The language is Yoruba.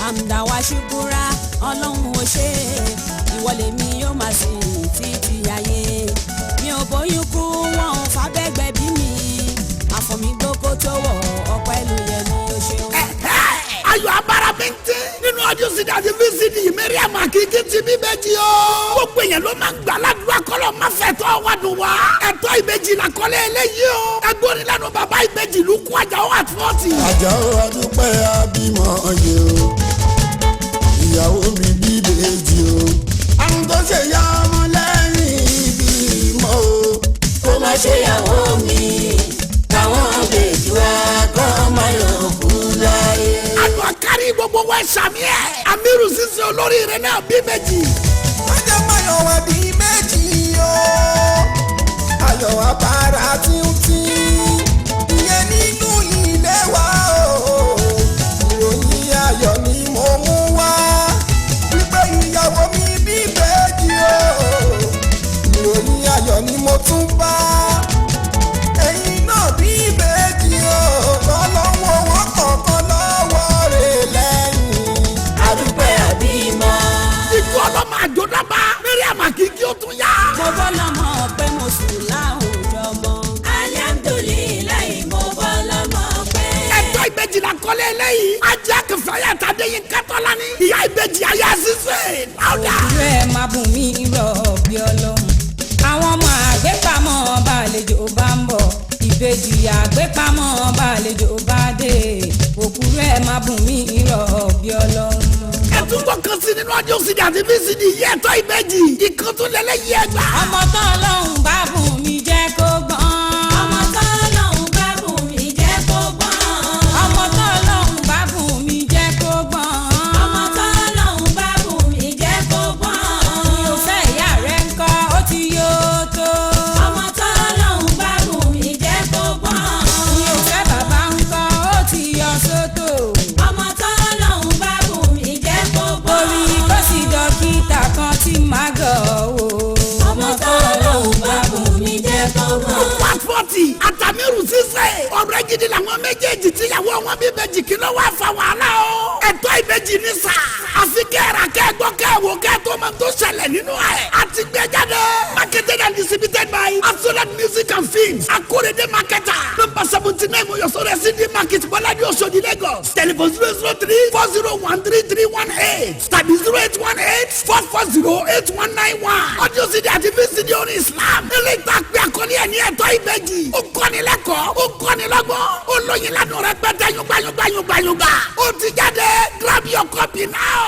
Hamdan wa shukura, Ọlọ́run ò ṣe é, ìwọ lèmi yóò máa sìn títí ayé. Mi ò bóyún kú, wọn ò fábẹ́gbẹ́ bí mi, àfọ̀mígbókó tó wọ̀, ọpẹ́ ló yẹ mi, ó ṣeun. Ayọ̀ abara bíntín nínú audio CD àti VCD, Mariam Akiki ti bí ìbejì o. Gbogbo èèyàn ló máa ń gbà ládùúgbò kọ́lọ̀ máa fẹ́ tọ́ wa dùn wá. Ẹ̀tọ́ ìbejì là kọ́lé eléyìí o. Ẹgbọ́n ní lẹ́nu bàbá ìbejì ló kún Àjàó at 40. Àjàó adúpẹ́ abímọ yìí o, ìyàwó mi bí ìbejì o. Àrùn tó ṣe yá ọmọ lẹ́yìn ìbímọ o, kó má ṣe yàwó mi, káwọn bèjì wá kọ́ máa yọ̀ kú láyé. Àdùn àkárí gbogbo wa ṣàmì ẹ̀. Amiru sísè olórí rẹ̀ náà bí ìbejì. Ọjọ́ mayọ̀ wá bí méjì o, ayọ̀ abara títí ìyẹn nínú ilé wa o. Ìròyìn ayọ̀ ni mo mú wá wípé ìyàwó mi bí méjì o. Ìròyìn ayọ̀ ni mo tún bá ẹ̀yin náà bí méjì o. Ọlọ́wọ́ wọn kọ̀ọ̀kan lọ́wọ́ rẹ̀ lẹ́yìn. Adúpẹ́ àbímọ. Ikú ọlọ́mọ àjọdábá Mariam Akiki ó tún yá. Mo bọ́ lọ́mọ pé mo sùn láwùjọ mọ́. Alihamudulilayi, mo bọ́ lọ́mọ pé. Ẹ̀tọ́ ìbejì la kọ́lé eléyìí. Ajá kẹfàyà tàdé yín kátọ́lá ní. Ìyá ìbejì ayé sísè láwùdà. Òwúrọ̀ ẹ̀ máa bùn mí rọ̀ bí Ọlọ́run. Àwọn ọmọ àgbépamọ́ bàlejò bá ń bọ̀. Ìbejì àgbépamọ́ bàlejò bá dé. Òkúrọ̀ ẹ̀ máa bùn mí rọ̀ bí Ọlọ́run. Ẹ tún gbọ́ kan sí nínú audio CD àti VCD yìí, ẹ̀tọ́ ìbejì. Ìkan tún lẹ́lẹ́ yí ẹgbàá. Ọmọ tán lọ́hùn bá bùn mí jẹ́ kó gbọ́n. Ọmọ tán lọ́hùn bá bùn mí jẹ́ kó gbọ́n. Ọmọ tán lọ́hùn bá bùn mí jẹ́ kó gbọ́n. Ọmọ tán lọ́hùn bá bùn mí jẹ́ kó gbọ́n. Mi ò fẹ́ ìyá rẹ̀ ń kọ́, ó ti yóò tó. Ọmọ tán lọ́hùn bá bùn mí jẹ́ kó gbọ́n. Mi ò fẹ́ bàbá ń kọ́, ó ti yọ sótò. Ọmọ tán lọ́hùn bá bùn mí jẹ́ kó gbọ́n. Orí kó sì dókítà kan tí màá gọ̀ wò. Ọmọ tán lọ́hùn bá bùn mí jẹ́ kó gbọ́n. One 40 àtàmírù sísè. Ọ̀rẹ́ gidi làwọn méjèèjì tíyàwó wọn bí ìbejì. Kí ló wá fa wàhálà o? Ẹ̀tọ́ ìbejì ní sà. Àfi kẹ́ẹ̀rà kẹ́ẹ̀gbọ́ kẹ́ẹ̀wò kẹ́ẹ̀tọ́ máa tó ṣẹlẹ̀ nínú ẹ̀. Àti gbé jáde. Marketed and distributed by Absolute Music and Films. Akorede Marketer. Number 79 Moyosore CD Market, Bọ́ládé, Oṣòdì, Lagos. Telephone 003 401 3318 tàbí 08184408191. Audio CD àti VCD orin Islam. Eléyìí tá a pè àkọlé ẹ̀ ní ẹ̀tọ́ ìbejì. Ó kọ́ni lẹ́kọ̀ọ́, ó kọ́ni lọ́gbọ́n. Ó lóyin lánàá rẹpẹtẹ yúngbàyúngbàyúngbàyúngbà. Ó ti jáde, grab your copy now.